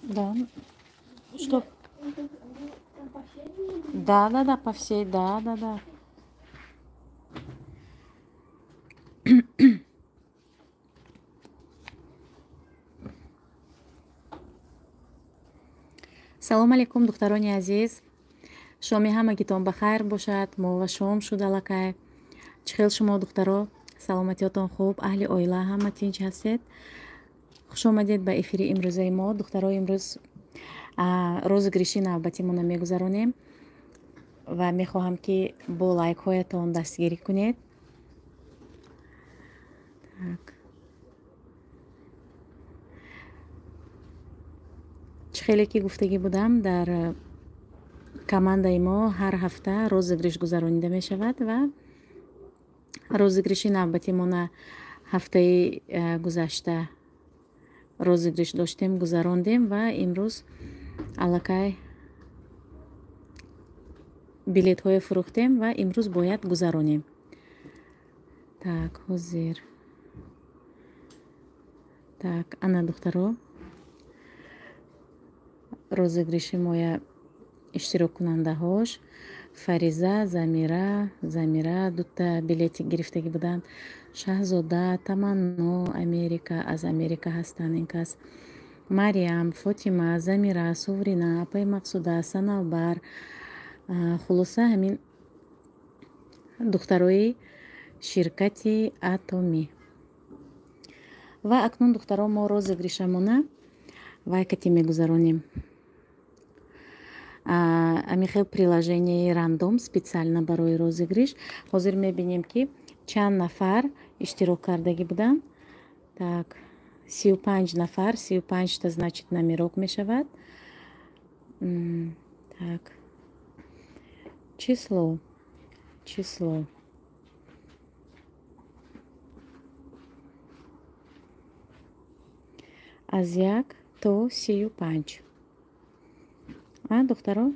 Да. Что? Да, да, да, по всей, да, да, да. Салом алейкум, духтарони азиз. Шоми ҳамагитон ба хайр бошад. Мо ва шом шуд аллакай. Чӣ хел шумо, духтаро? Саломатиётон хуб, аҳли оила ҳама тинч ҳастед? Хуш омадед ба эфири имрӯзаи мо. Духтаро, имрӯз розыгрыши навбатимонро мегузаронем ва мехоҳам, ки бо лайкҳоятон дастгирӣ кунед. Так. Чӣ хеле ки гуфтагӣ будам, дар командаи мо ҳар ҳафта розыгрыш гузаронида мешавад ва розыгрыши навбатимона ҳафтаи гузашта розыгрыш доштем, гузарондем ва имрӯз аллакай билетҳое фурӯхтем ва имрӯз бояд гузаронем. Так, ҳозир. Так, ана, духтаро, розыгрыши моя иштироккунандаҳош Фариза, Замира. Замира дута билети гирифтагӣ буданд. Шаҳзода, Таманно, Америка, аз Америка ҳастанд ин кас. Мариям, Фотима, Замира, Суврина, апаи Мақсуда, Санавбар. Хулоса, ҳамин духтарои ширкати Атомӣ. Ва акнун, духтаро, мо розыгрышамона вай кати мегузаронем. Ами хел приложенияи рандом специально барои розыгрыш. Ҳозир мебинем, ки чанд нафар иштирок кардагӣ буданд. Так, 35 нафар, 35-та, значит, номерок мешавад. Так, число, число. Аз 1 то 35. А, духтаро,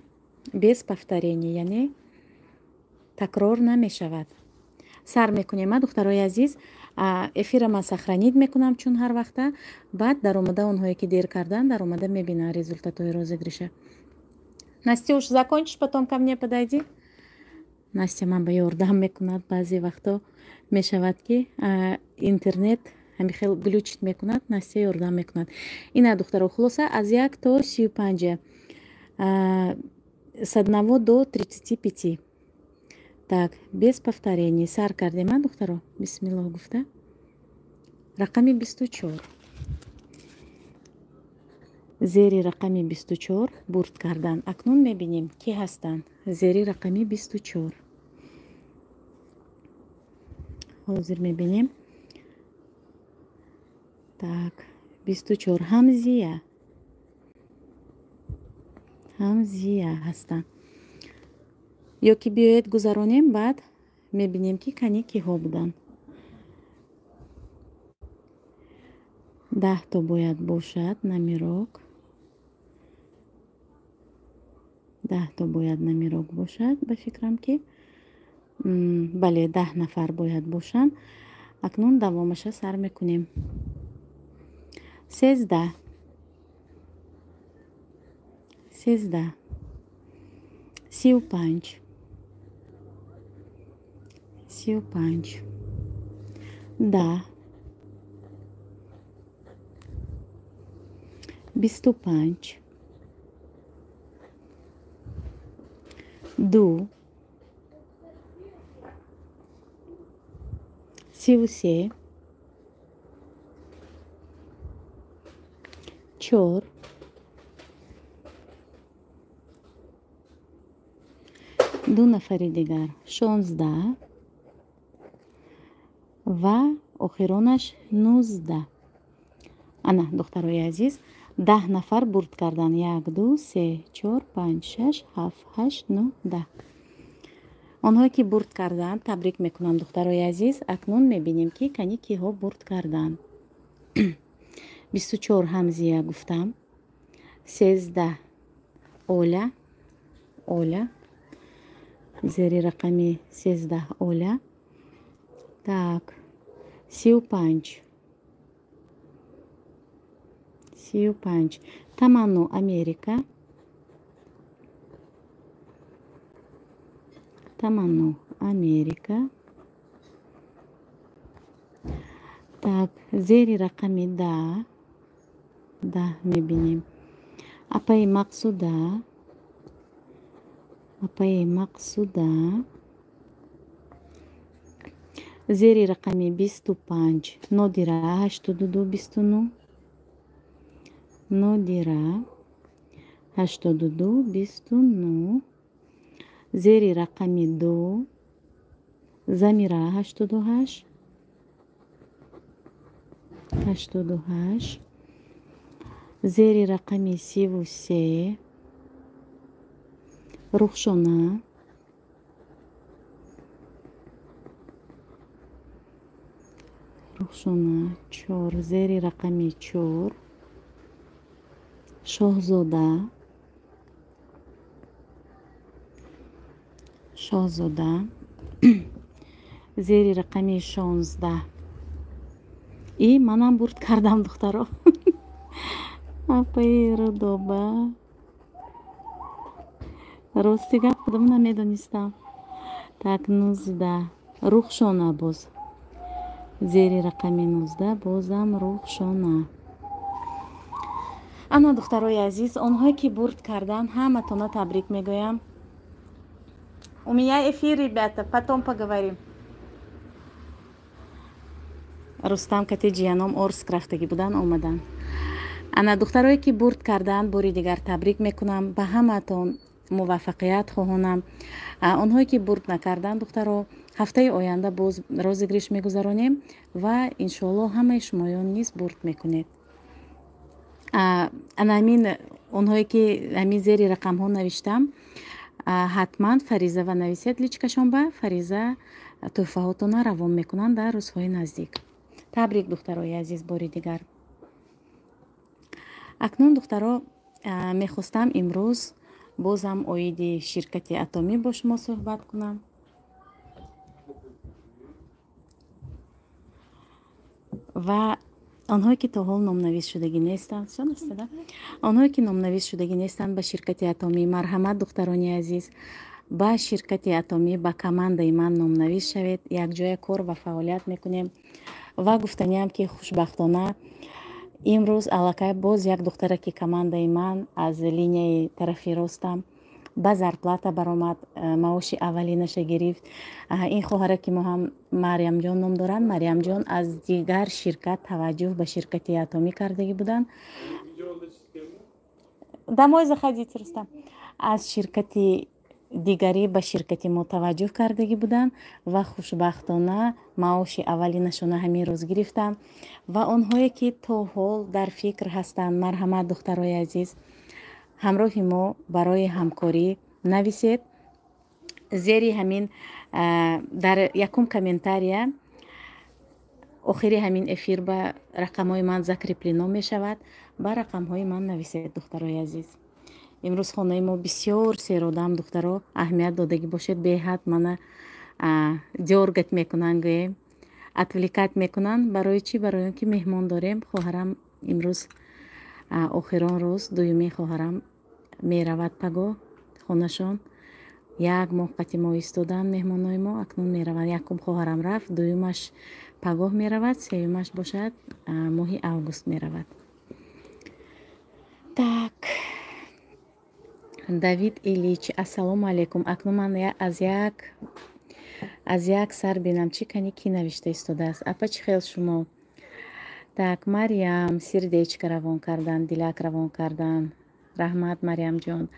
без повторения, яъне такрор намешавад. Сар мекунем, а, духтарои азиз. Эфира ман сохранить мекунам, чун ҳар вақта баъд даромада онҳое ки дер карданд, даромада мебинанд результатҳои розыгрыша. Настюш, закончишь, потом ко мне подойди. Настя ман ба ёрдам мекунад. Баъзе вақто мешавад, ки интернет ҳамин хел глючить мекунад, Настя ёрдам мекунад. Ина, духтаро, хулоса, аз 1 то 35, с 1 до 35. Так, без повторений. Сар кардем, а, духтаро? Бисмиллоҳ гуфта. Рақами 24. Зери рақами 24 бурд кардан. Акнун мебинем, кӣ ҳастанд зери рақами 24. Ҳозир мебинем. Так, 24, Ҳамзия. Ҳамзия ҳастанд. Ё ки биёед гузаронем, баъд мебинем, ки кани киҳо буданд. 10 то бояд бошад номерок. 10 то бояд номерок бошад, ба фикрам, ки бале, 10 нафар бояд бошанд. Акнун давомаша сар мекунем. 13, 13, 35, 35, 10, 25, 2, 33, 4, ду нафари дигар, 16 ва охиронаш 19. Ана, духтарои азиз, 10 нафар бурд карданд. Як, ду, се, чор, панҷ, шаш, ҳафт, ҳашт, нӯҳ, 10. Онҳое ки бурд карданд, табрик мекунам, духтарои азиз. Акнун мебинем, ки кани киҳо бурд карданд. 24 Ҳамзия гуфтам, 13 Оля, Оля, зери рақами 13 Оля. Так, 35, 35. Таманно Америка, Таманно Америка. Так, зери рақами 10, 10 мебинем. Апаи Мақсуда, апаи Мақсуда. Зери рақами 25, Нодира 82 29, Нодира 82 29. Зери рақами 2, Замира 88, 88. Зери рақами 33, Рухшона, Рухшона 4. Зери рақами 4, Шоҳзода, Шоҳзода. Зери рақами 16. И манам бурд кардам, духтаро. Апаи Рудоба, рости гап худам намедонистам. Так, 19, Рухшона боз. Зери рақами 19 бозам Рухшона. Ана, духтарои азиз, онҳое ки бурд кардан, ҳаматона табрик мегӯям. У меня эфир, ребята, потом поговорим. Рустам кати ҷияном Орск рафтагӣ будан, омадан. Ана, духтарое ки бурд карданд, бори дигар табрик мекунам, ба ҳамаатон муваффақият хоҳонам. Онҳое ки бурд накарданд, духтаро, ҳафтаи оянда боз розыгрыш мегузаронем ва иншоаллоҳ ҳамаи шумоён низ бурд мекунед. Ана ҳамин онҳое ки ҳамин зери рақамҳо навиштам, ҳатман Фаризава нависед личкашон, ба Фариза тӯҳфаҳотона равон мекунанд дар рӯзҳои наздик. Табрик, духтарои азиз, бори дигар. Акнун, духтаро, мехостам имрӯз бозам оиди ширкати Атомӣ бо шумо суҳбат кунам. Ва онҳое ки то ҳол номнавис шудагӣ нестанд, онҳое ки номнавис шудагӣ нестанд ба ширкати Атомӣ, марҳамат, духтарони азиз, ба ширкати Атомӣ, ба командаи ман номнавис шавед. Якҷоя кор ва фаъолият мекунем. Ва гуфтаниам ки хушбахтона имрӯз аллакай боз як духтараки командаи ман аз линияи тарафи ростам ба зарплата баромад, маоши аввалинаша гирифт. Ин хоҳараки мо ҳам Марьямҷон ном доранд. Марьямҷон аз дигар ширкат таваҷҷӯҳ ба ширкати Атомӣ кардагӣ буданд. Домой заходите, Рустам. Аз ширкати дигарӣ ба ширкати мо таваҷҷӯҳ кардагӣ буданд ва хушбахтона маоши аввалинашона ҳамин рӯз гирифтанд. Ва онҳое ки то ҳол дар фикр ҳастанд, марҳамат, духтарои азиз, ҳамроҳи мо барои ҳамкорӣ нависед. Зери ҳамин дар якум комментария охири ҳамин эфир ба рақамҳои ман закреплено мешавад, ба рақамҳои ман нависед, духтарои азиз. Имрӯз хонаи мо бисёр серодам, духтаро, аҳамият додагӣ бошед, беҳад мана дёргать мекунанд, гӯем, отвлекать мекунанд. Барои чӣ? Барои он ки меҳмон дорем. Хоҳарам имрӯз охирон рӯз, дуюми хоҳарам меравад пагоҳ хонашон. Як моҳ қати мо истоданд меҳмонои мо, акнун мераванд. Якум хоҳарам рафт, дуюмаш пагоҳ меравад, сеюмаш бошад моҳи август меравад. Так, Давид Ильич, ассалому алайкум. Акнун ман аз як сар бинам, чӣ кани ки навишта истодааст. Апа, чӣ хел шумо? Так, Марьям сердечко равон кардан, дилак равон кардан. Раҳмат, Марьямҷон.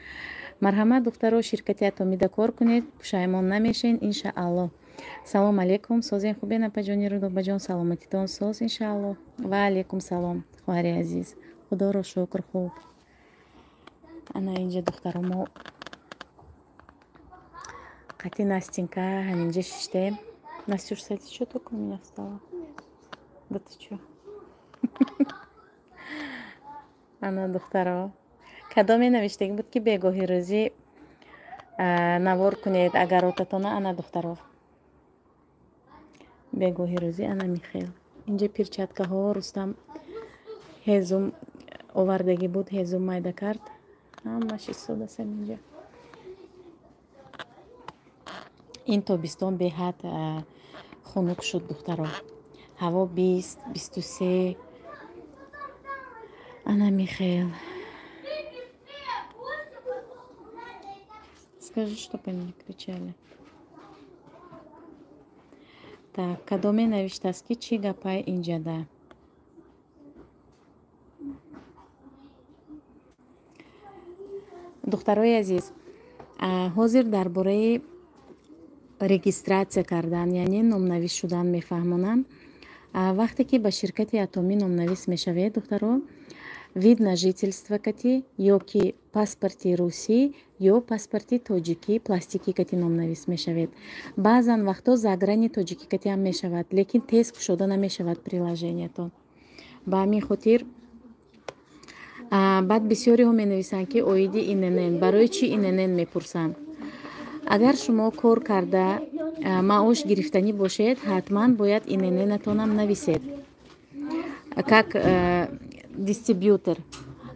Марҳамат, духтаро, ширкати Атомида кор кунед, пушаймон намешен, иншааллоҳ. Салом алейкум, созен хубен, апаҷони Рудобаҷон, саломатитон соз, иншааллоҳ. Ва алейкум салом, хоҳари азиз. Худоро шукр, хуб. Ана инҷа, духтаро, мо қати Настенька ҳаминҷа шиштем. Настюш, кстати, чё только у меня встала? Да ты чё? Ана, духтаро, кадоме навиштагӣ буд ки бегоҳи рӯзӣ навор кунед агар отатона? Ана, духтаро, бегоҳи рӯзӣ ана михел. Инҷа перчаткаҳо Рустам ҳезум овардагӣ буд, ҳезум майда кард. Ҳамаш истодааст инҷа. Ин тобистон беҳад хунук шуд, духтаро. Ҳаво 20, 23. Ана Михаил. Скажи, чтоб они не кричали. Так, кадоме навиштааст, ки чӣ гапай инҷада? Духтарои азиз, ҳозир дар бораи регистрация кардан, яъне номнавис шудан мефаҳмонам. Вақте ки ба ширкати Атомӣ номнавис мешавед, духтаро, вид на жительство кати ё ки паспорти русӣ ё паспорти тоҷикӣ пластикӣ кати номнавис мешавед. Баъзан вақтҳо заграни тоҷикӣ кати ҳам мешавад, лекин тез кушода намешавад приложениятон. Ба ҳамин хотир баъд бисёриҳо менависанд, ки оиди ИНН. Барои чӣ ИНН мепурсанд? Агар шумо кор карда маош гирифтанӣ бошед, ҳатман бояд ИНН-атонам нависед. Как дистрибьютор.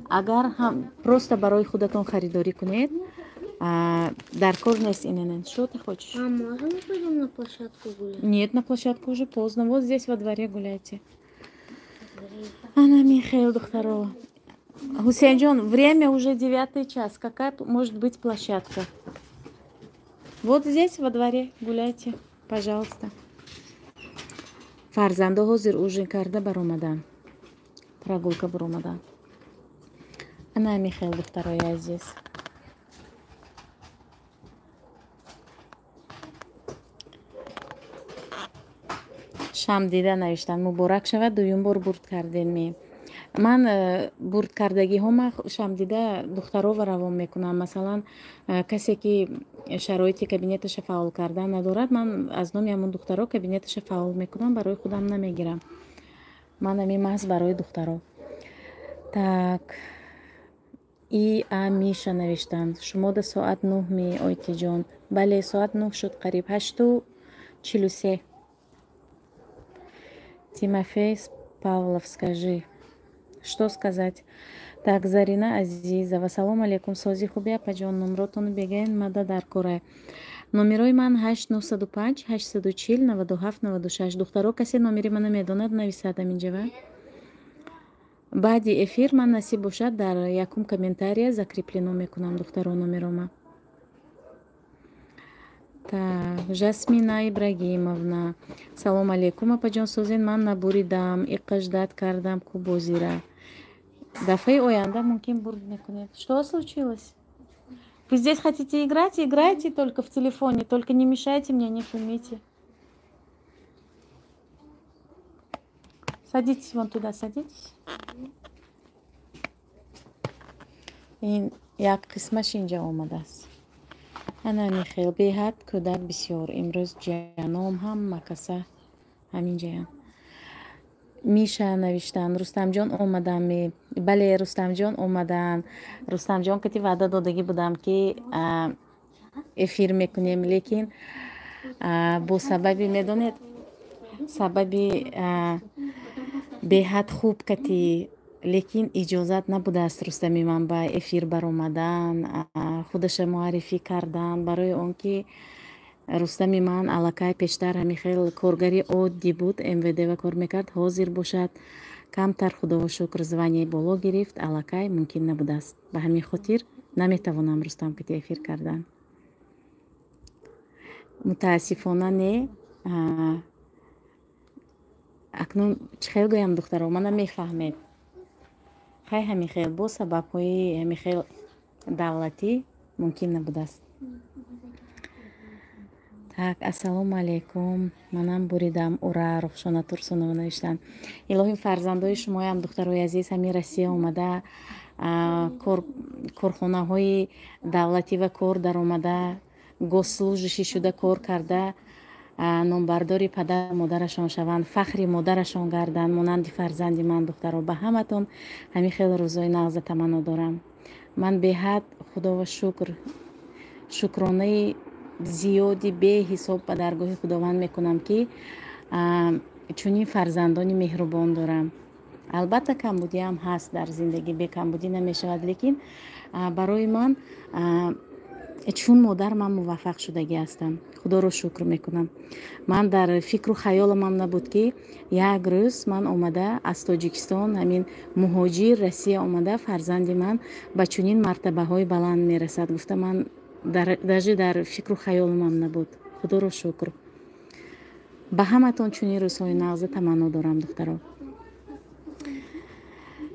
Агар ҳам просто барои худатон харидорӣ кунед, дар кор нест ИНН. Что ты хочешь? А можно мы пойдем на площадку гулять? Нет, на площадку уже поздно. Вот здесь во дворе гуляйте. Ана Михаил, духтаро. Хусейнджон, время уже 9 час. Какая может быть площадка? Вот здесь во дворе гуляйте, пожалуйста. Фарзандо ҳозир ужин карда баромадан. Прогулка баромадан. Ана Михаил, духтарои азиз. Шамдида навиштан: муборак шавад, дуюм бор бурд кардем ме. Ман бурд кардагиҳома, Шамдида, духтарова равон мекунам. Масалан, касе ки шароити кабинеташа фаъол кардан надорад, ман аз номи ҳамон духтаро кабинеташа фаъол мекунам, барои худам намегирам. Ман ҳамин маҳз барои духтаро. Так, и а Миша навиштанд: шумо да соат 9 ми, Ойтиҷон? Бале, соат 9 шуд, қариб 8:43. Тимофей Павлов, скажи. Что сказать? Так, Зарина Азизова, салом алейкум, сози хуби, апаҷон, номротон бигӯен, мада дар корай. Номерои ман 8 905 840 97 96. Духтаро, касе номери мана медонад, нависад аминҷава. Баъди эфир ман насиб бошад дар якум комментария закреплено мекунам, духтаро, номерома. Так, Жасмина Ибрагимовна, салом алейкум, апаҷон, созен, ман набуридам, иқа ждать кардам ку бозира. Дафъаи оянда мумкин бурд мекунед. Что случилось? Вы здесь хотите играть? Играйте только в телефоне, только не мешайте мне, не шумите. Садитесь вон туда, садитесь. Ин як қисмаш инҷа омадааст. Ана Михаил, беҳад кӯдак бисёр. Имрӯз ҷаном ҳама каса ҳаминҷаянд. Миша навиштанд: Рустамҷон омадам? Бале, Рустамҷон омаданд. Рустамҷон кати ваъда додагӣ будам, ки эфир мекунем, лекин бо сабаби, медонед, сабаби беҳад хуб кати, лекин иҷозат набудааст Рустами ман ба эфир баромадан, худаша муаррифӣ кардан, барои он ки Рустами ман аллакай пештар ҳамин хел коргари оддӣ буд, МВД ва кор мекард, ҳозир бошад камтар, худово шукр, звание боло гирифт, аллакай мумкин набудааст. Ба ҳамин хотир наметавонам Рустам кати эфир кардан. Мутаассифона не. Акнун чӣ хел гӯям, духтаро, мана мефаҳмед. Хай, ҳамин хел бо сабабҳои ҳамин хел давлатӣ мумкин набудааст. Так, ассалому алайкум, манам буридам, ура. Рухшона Турсунова навиштанд: илоҳим фарзандои шумоям, духтарои азиз, ҳамин Россия омада, корхонаҳои давлатӣ ва кор даромада, госслужащий шуда кор карда, номбардори падар модарашон шаванд, фахри модарашон гарданд, монанди фарзанди ман. Духтаро, ба ҳаматон ҳамин хел рӯзои нағза таманно дорам. Ман беҳад, худова шукр, шукронаи зиёди беҳисоб ба даргоҳи Худованд мекунам, ки Чунин фарзандони меҳрубон дорам. Албатта, камбудиам ҳаст дар зиндагӣ, бекамбудӣ намешавад, лекин барои ман чун модар ман муваффақ шудагӣ ҳастам. Худоро шукр мекунам. Ман дар фикру хаёламам набуд, ки як рӯз ман омада аз Тоҷикистон, ҳамин муҳоҷир, Россия омада, фарзанди ман ба чунин мартабаҳои баланд мерасад гуфта, ман даже дар фикру хаёламам набуд. Худоро шукр. Ба ҳаматон чунин рӯзҳои нағза таманно дорам, духтаро.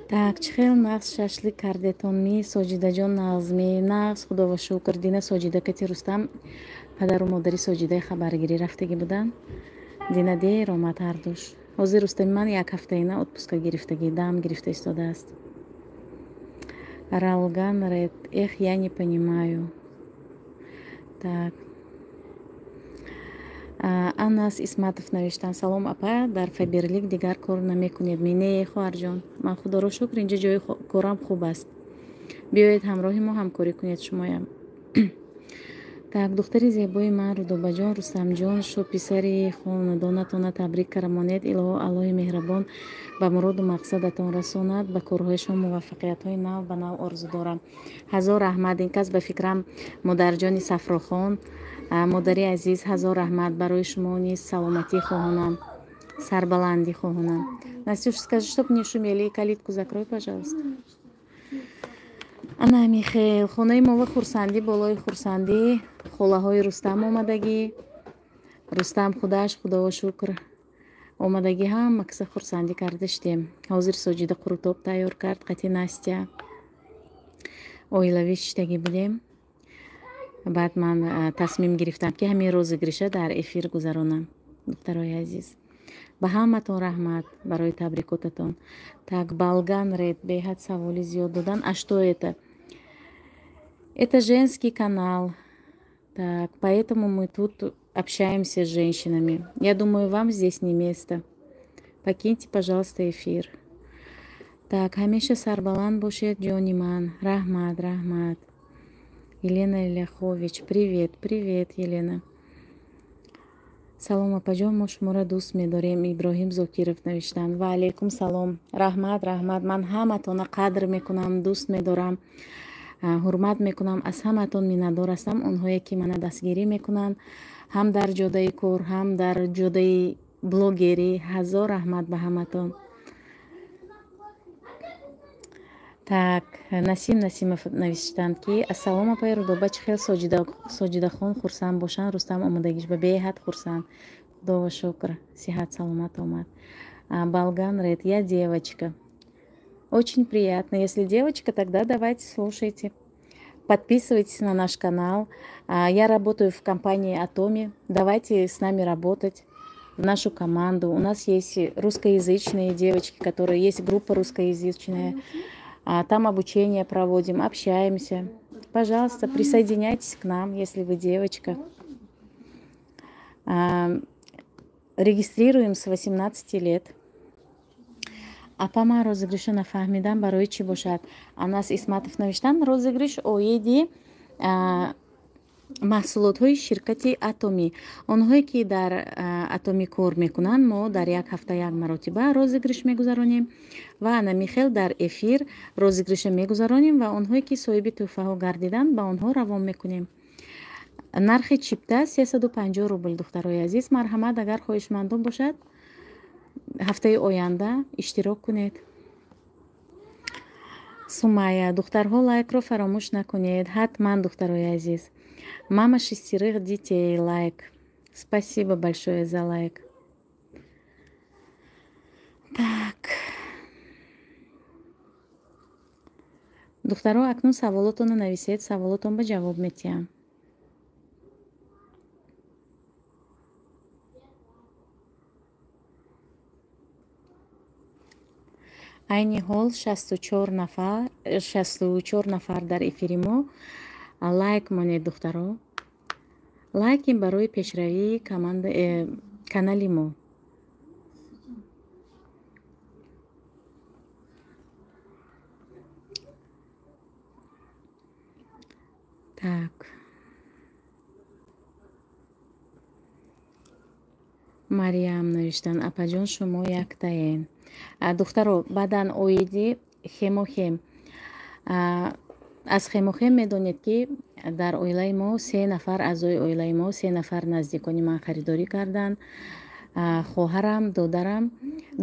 Так, чӣ хел нағз шашлик кардетон ми, Соҷидаҷон? Нағзми, нағз, худоро шукр. Дина Соҷида кати Рустам падару модари Соҷидаи хабаргирӣ рафтагӣ буданд. Дина дер омад ҳардуш. Ҳозир Рустами ман як ҳафтаина отпуска гирифтагӣ, дам гирифта истодааст. Ралган Ред, эх, я не понимаю. Так, Анас Исматов навиштанд: салом, апа, дар Фаберлик дигар кор намекунед? Ми не, хоҳарҷон, ман худоро шукр, инҷа ҷои корам хуб аст. Биёед, ҳамроҳи мо ҳамкорӣ кунед шумоям. Так, духтари зебои ман Рудобаҷон, Рустамҷон, шу писари хонадонатона табрик карамонед. Илоҳо Аллоҳи меҳрабон ба муроду мақсадатон расонад, ба корҳои шумо муваффақиятҳои нав ба нав орзу дорам. Ҳазор раҳмат. Ин кас ба фикрам модарҷони Сафрохон. Модари азиз, ҳазор раҳмат, барои шумо низ саломатӣ хоҳонам, сарбаландӣ хоҳонам. Настюш, скажи, чтоб не шумели, и калитку закрой, пожалуйста. Ана михел хонаи мова хурсандӣ болои хурсандӣ. Холаҳои Рустам омадагӣ, Рустам худаш, худоро шукр, омадагӣ, ҳама каса хурсандӣ карда шудем. Ҳозир Соҷида қурутоб тайёр кард, қати Настя оилавӣ шиштагӣ будем. Баъд ман тасмим гирифтам, ки ҳамин розыгрыша дар эфир гузаронам. Духтарои азиз, ба ҳаматон раҳмат барои табрикотатон. Так, Балган Ред, беҳад саволи зиёд додан. А что это? Это женский канал, так, поэтому мы тут общаемся с женщинами. Я думаю, вам здесь не место, покиньте, пожалуйста, эфир. Так, ҳамеша сарбаланд бошед, ҷони ман. Раҳмат, раҳмат. Елена Ляхович, привет, привет, Елена. Салом, апаҷон, мо шуморо дӯст медорем, Иброҳим Зокиров навиштанд. Ва алайкум салом. Раҳмат, раҳмат. Ман ҳаматона қадр мекунам, дӯст медорам, ҳурмат мекунам, аз ҳаматон миннатдор ҳастам, онҳое ки мана дастгирӣ мекунанд ҳам дар ҷодаи кор, ҳам дар ҷодаи блогерӣ. Ҳазор раҳмат ба ҳаматон. Так, Насим Насимов навиштанд, ки ассалом, апаи Рудоба, чӣ хел Соҷидахон хурсанд бошанд, Рустам омодагиш ба беҳад хурсанд. Худоро шукр, сиҳат саломат омад. Балган Ред, я девочка. Очень приятно. Если девочка, тогда давайте слушайте. Подписывайтесь на наш канал. Я работаю в компании Атоми. Давайте с нами работать, в нашу команду. У нас есть русскоязычные девочки, которые есть группа русскоязычная. Там обучение проводим, общаемся. Пожалуйста, присоединяйтесь к нам, если вы девочка. Регистрируем с 18 лет. Апа, ман розыгрыша нафаҳмидам, барои чӣ бошад? Анас Исматов навиштанд: розыгрыш оиди маҳсулотҳои ширкати Атомӣ. Онҳое ки дар Атомӣ кор мекунанд, мо дар як ҳафта як маротиба розыгрыш мегузаронем ва ана михел дар эфир розыгрыша мегузаронем ва онҳое ки соҳиби тӯҳфаҳо гардиданд, ба онҳо равон мекунем. Нархи чипта 350 рубл. Духтарои азиз, марҳамат, агар хоҳишмандон бошад, ҳафтаи оянда иштирок кунед. Сумая, духтарҳо, лайкро фаромӯш накунед ҳатман. Духтарои азиз, мама шестерых детей, лайк. Спасибо большое за лайк. Так, духтаро, акнун саволотонро нависед, саволотон ба ҷавоб метиҳам. Айни ҳол 64 нафар, 64 нафар дар эфири мо. Лайк монед, духтаро. Лайк ин барои пешравии команда, канали мо. Так, Мариям навиштанд: апаҷон, шумо яктаен. Духтаро, баъдан оиди хемохем. Аз хемохем медонед, ки дар оилаи мо се нафар, аъзои оилаи мо се нафар наздикони ман харидорӣ карданд: хоҳарам, додарам,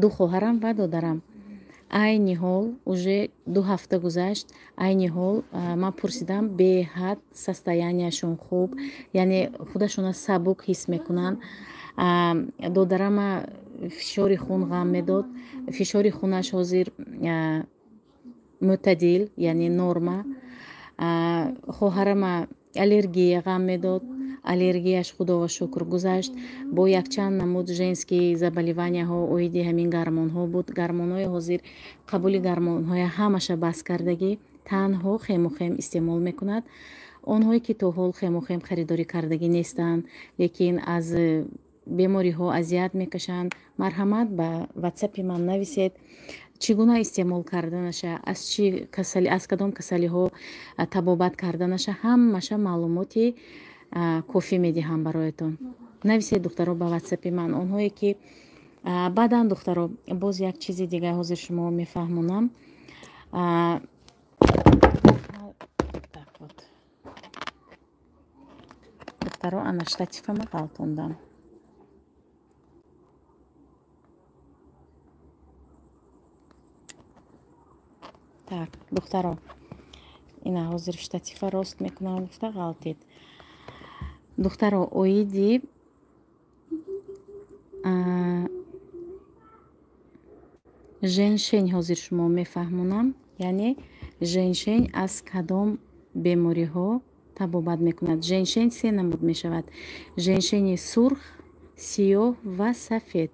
ду хоҳарам ва додарам. Айни ҳол уже 2 ҳафта гузашт. Айни ҳол ман пурсидам, беҳад состоянияшон хуб, яъне худашона сабук ҳис мекунанд. Додарама фишори хун ғам медод, фишори хунаш ҳозир мӯътадил, яъне норма. Хоҳарама аллергия ғам медод, аллергияш, худоро шукр, гузашт. Бо якчанд намуд женский заболеванияҳо оиди ҳамин гормонҳо буд. Гормонҳои ҳозир, қабули гормонҳоя ҳамаша бас кардагӣ, танҳо хемохем истеъмол мекунад. Онҳое ки то ҳол хемохем харидорӣ кардагӣ нестанд, лекин аз бемориҳо азият мекашанд, марҳамат, ба ватсапи ман нависед, чӣ гуна истеъмол карданаша, аз чӣ касали, аз кадом касалиҳо табобат карданаша, ҳамаша маълумоти кофӣ медиҳам бароятон. Нависед, духтаро, ба ватсапи ман, онҳое ки баъдан. Духтаро, боз як чизи дига ҳозир шумо мефаҳмонам. Так вот, духтаро, ана штативама ғалтондам. Так, духтаро, ина ҳозир штатива рост мекунам, гуфта ғалтид. Духтаро, оиди женьшень ҳозир шумо мефаҳмонам, яъне женьшень аз кадом бемориҳо табобат мекунад. Женьшень се намуд мешавад: женьшени сурх, сиёҳ ва сафед.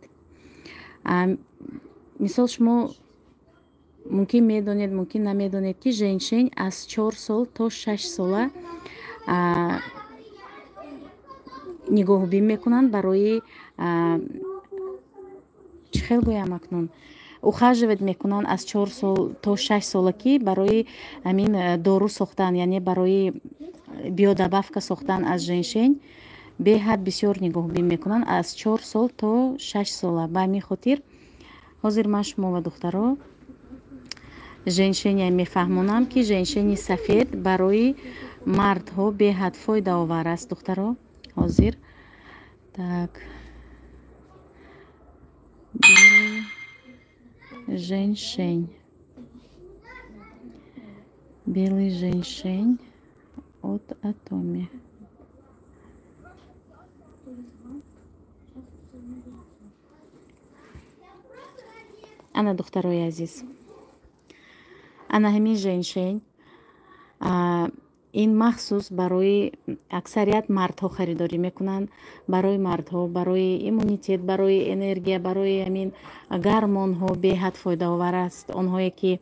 Мисол, шумо мумкин медонед, мумкин намедонед, ки женьшень аз 4 сол то 6 сола нигоҳубин мекунанд барои, чӣ хел гӯям акнун, ухаживать мекунанд аз 4 сол то 6 сола, ки барои ҳамин дору сохтан, яъне барои биодобавка сохтан аз женьшень беҳад бисёр нигоҳубин мекунанд аз 4 сол то 6 сола. Ба ҳамин хотир ҳозир ман шумо ва, духтаро, женьшеня мефаҳмонам, ки женьшени сафед барои мардҳо беҳад фоидаовар аст. Духтаро, ҳозир, так, белый женьшень, белый женьшень от Атоми. Ана, духтарои азиз, ана ҳамин женьшень. Ин махсус барои аксарият мардҳо харидорӣ мекунанд, барои мардҳо, барои иммунитет, барои энергия, барои ҳамин гормонҳо беҳад фоидаовар аст. Онҳое ки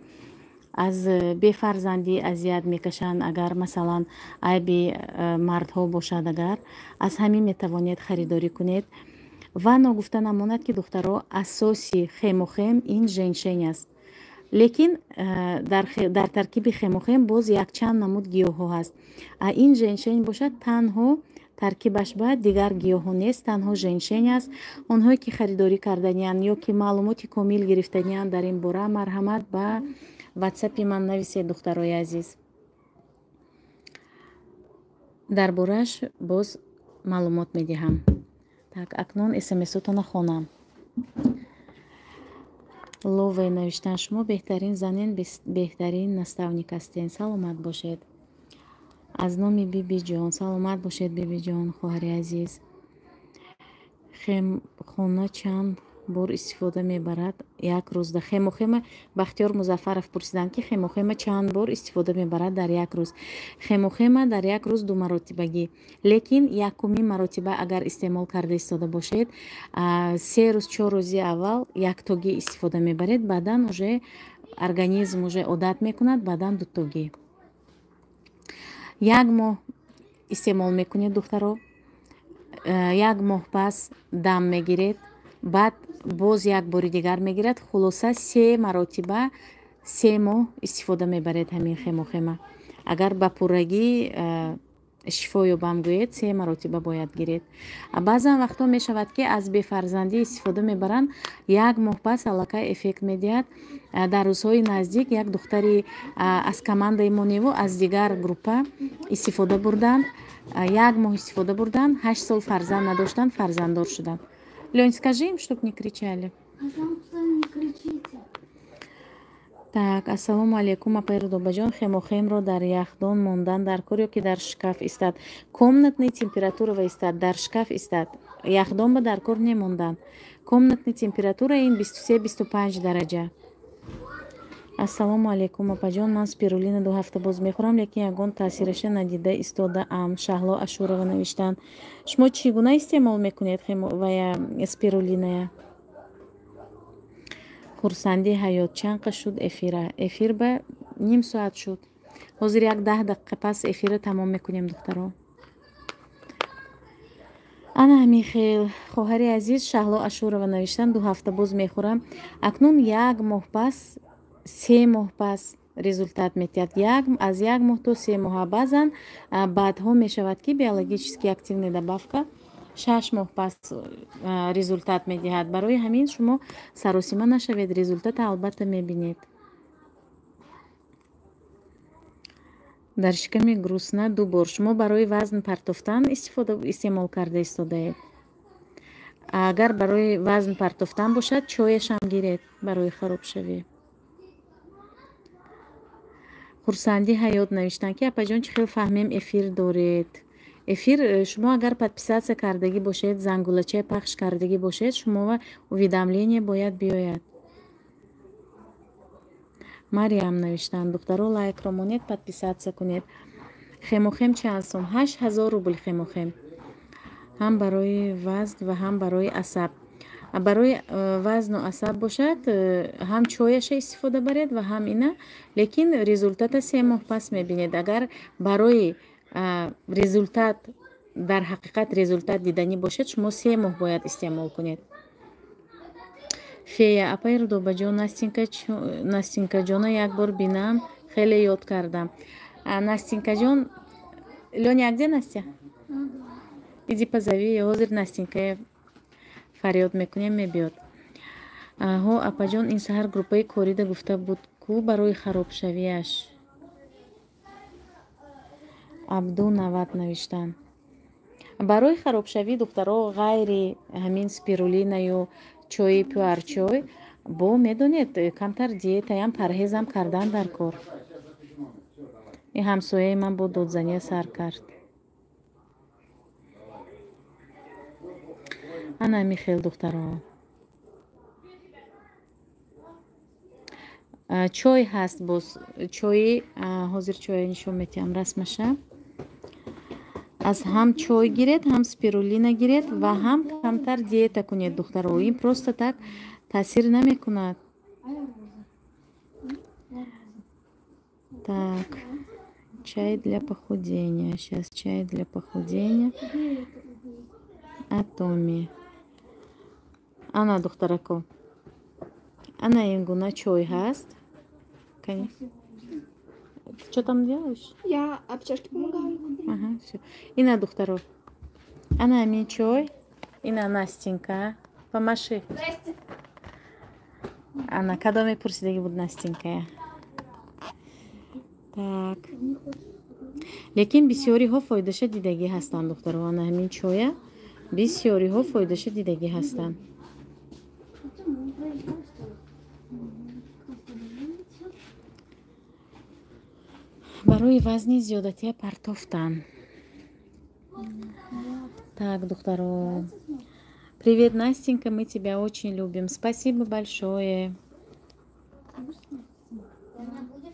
аз бефарзандӣ азият мекашанд, агар, масалан, айби мардҳо бошад, агар аз ҳамин метавонед харидорӣ кунед. Ва ногуфта намонад, ки, духтаро, асоси хемохем ин женьшень аст, лекин дар таркиби хемохем боз якчанд намуд гиёҳҳо ҳаст. А ин женьшень бошад, танҳо таркибаш ба дигар гиёҳҳо нест, танҳо женьшень аст. Онҳое ки харидорӣ карданиянд ё ки маълумоти комил гирифтаниянд дар ин бора, марҳамат, ба ватсапи ман нависед, духтарои азиз, дар борааш боз маълумот медиҳам. Так, акнун смсотона хонам. Лове навиштан: шумо беҳтарин занен, беҳтарин наставник ҳастен, саломат бошед. Аз номи Бибиҷон, саломат бошед, Бибиҷон, хоҳари азиз. Хемхона чанд бор истифода мебарад як рӯзда? Хемохема, Бахтиёр Музаффаров пурсиданд, ки хемохема чанд бор истифода мебарад дар як рӯз. Хемохема дар як рӯз ду маротибагӣ, лекин якумин маротиба агар истеъмол карда истода бошед, 3 рӯз, 4 рӯзи аввал яктогӣ истифода мебаред, баъдан уже организм уже одат мекунад, баъдан дутогӣ. Як моҳ истеъмол мекунед, духтаро, як моҳ пас дам мегиред, баъд боз як бори дигар мегирад. Хулоса, се маротиба 3 моҳ истифода мебаред ҳамин хемохема, агар ба пуррагӣ. шифо ёбам гӯед, се маротиба бояд гиред. Баъзан вақтҳо мешавад, ки аз бефарзандӣ истифода мебаранд, як моҳ пас аллакай эффект медиҳад. Дар рӯзҳои наздик як духтари аз командаи мо неву аз дигар группа истифода бурданд, як моҳ истифода бурданд, 8 сол фарзанд надоштанд, фарзанддор шуданд. Лёнь, скажи им, чтоб не кричали. Пожалуйста, не кричите. Так, ассалому алайкум, апаи Рудобаҷон. Хемохемро дар яхдон мондан дар кор ё ки дар шкаф истад? Комнатный температура ва истад, дар шкаф истад. Яхдон ба дар кор немондан. Комнатный температура ин 23-25 дараҷа. Ассалому алайкум, апаҷон. Ман спирулина 2 ҳафта боз мехӯрам, лекин ягон таъсираша надида истодаам. Шаҳло Ашурова навиштанд. Шумо чӣ гуна истеъмол мекунед вая спирулиная? Хурсанди ҳаёт, чанд шуд эфира? Эфир ба ним соат шуд. Ҳозир як 10 дақиқа пас эфира тамом мекунем, духтаро. Ана ҳамин хел, хоҳари азиз Шаҳло Ашурова навиштан: 2 ҳафта боз мехӯрам. Акнун як моҳ пас, 3 моҳ пас результат метиҳад. Аз як моҳ то 3 моҳа. Баъзан баъдҳо мешавад, ки биологически активная добавка 6 моҳ пас результат медиҳад. Барои ҳамин шумо саросима нашавед, результата албатта мебинед. Дар шиками грусна ду бор. Шумо барои вазн партофтан истифода истеъмол карда истодаед? Агар барои вазн партофтан бошад, чояшам гиред барои харобшавӣ. Хурсанди ҳаёт навиштанд, ки апаҷон, чӣ хел фаҳмем эфир доред? Эфир шумо агар подписаться кардагӣ бошед, зангулачаи пахш кардагӣ бошед, шумо уведомление бояд биёяд. Мариям навиштанд: духтаро, лайкро монед, подписаться кунед. Хемохем чанд сом? 8000 рубл. Хемохем ҳам барои вазн ва ҳам барои асаб. Барои вазну асаб бошад, ҳам чояша истифода баред ва ҳам ина, лекин результата 3 моҳ пас мебинед. Агар барои результат, дар ҳақиқат результат диданӣ бошад, шумо 3 моҳ бояд истеъмол кунед. Фея: апаи Рудобаҷон, Настинкаҷона як бор бинам, хеле ёд кардам. Настинкаҷон, Лёня, где Настя? Иди позови. Ҳозир Настинкая фарёд мекунем, мебиёд. Ҳо, апаҷон, ин саҳар группаи корида гуфта буд ку барои харобшавиаш. Абду 90 навиштанд: барои харобшавӣ, духтаро, ғайри ҳамин спирулинаю чои пуарчой бо медонед, камтар диетаям, парҳезам кардан дар кор. Ин ҳамсояи ман бо додзания сар кард. Ана ҳамин хел, духтаро. Чой ҳаст боз, чои ҳозир чоя нишон метиҳам расмаша. Аз ҳам чой гиред, ҳам спирулина гиред ва ҳам камтар диета кунед, духтаро. Ин просто так таъсир намекунад. Так, чай для похудения. Сейчас чай для похудения Атоми. Ана, духтарако, ана ин гуна чой ҳаст. Что там делаешь? Я обтяжки помогаю. Ага, всё. Ина, духтаро, ана ҳамин чой. Ина Настинка, помаши. Ана кадоме пурсидаги буд, Настинкая. Так, лекин бисёриҳо фоидаша дидагӣ ҳастанд, духтаро. Ана ҳамин чоя бисёриҳо фоидаша дидагӣ ҳастанд. Барои вазни зиёдатия партофтан. Так, духтаро, привет, Настенька, мы тебя очень любим. Спасибо большое.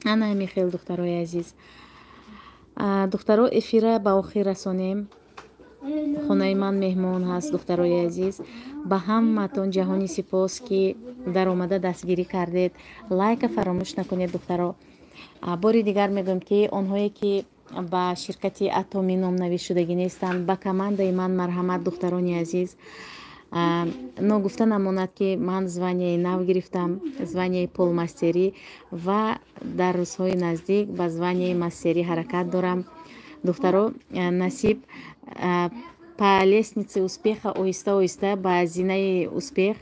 Ана михел, духтарои азиз. Духтаро, эфира ба охир расонем. Хонаи ман меҳмон ҳаст. Духтарои азиз, ба ҳамаатон ҷаҳони сипос, ки даромада дастгирӣ кардед. Лайка фаромӯш накунед, духтаро. Бори дигар мегӯем, ки онҳое ки ба ширкати Атомӣ номнависшудагӣ нестанд, ба командаи ман марҳамат, духтарони азиз. Ногуфта намонад, ки ман званияи нав гирифтам, званияи полмастерӣ, ва дар рӯзҳои наздик ба званияи мастерӣ ҳаракат дорам. Духтаро, насиб, по лестнице успеха оҳиста оҳиста ба зинаи успех,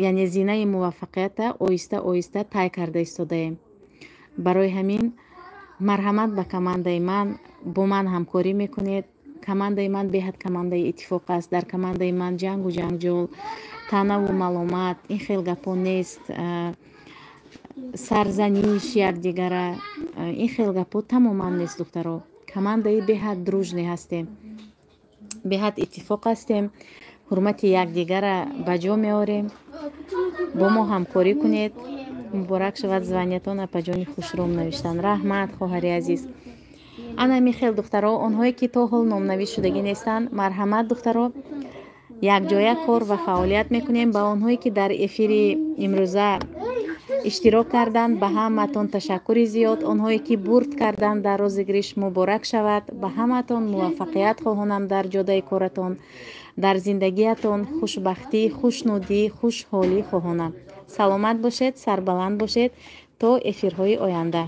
яъне зинаи муваффақията оҳиста оҳиста тай карда истодаем. Барои ҳамин марҳамат ба командаи ман, бо ман ҳамкорӣ мекунед. Командаи ман беҳад командаи иттифоқ аст. Дар командаи ман ҷангу ҷанҷол, таънаву маломат, ин хел гапҳо нест, сарзаниш якдигара, ин хел гапҳо тамоман нест. Духтаро, командаи беҳад дружный ҳастем, беҳад иттифоқ ҳастем, ҳурмати якдигара ба ҷо меорем. Бо мо ҳамкорӣ кунед. Муборак шавад званиятон, апаҷони хушрӯм, навиштан. Раҳмат, хоҳари азиз. Ана михел, духтаро, онҳое ки то ҳол номнавис шудагӣ нестанд, марҳамат, духтаро, якҷоя кор ва фаъолият мекунем. Ба онҳое ки дар эфири имрӯза иштирок карданд, ба ҳаматон ташаккури зиёд. Онҳое ки бурд карданд дар розыгрыш, муборак шавад. Ба ҳаматон муваффақият хоҳонам дар ҷодаи коратон, дар зиндагиятон хушбахтӣ, хушнудӣ, хушҳолӣ хоҳонам. Саломат бошед, сарбаланд бошед, то эфирҳои оянда.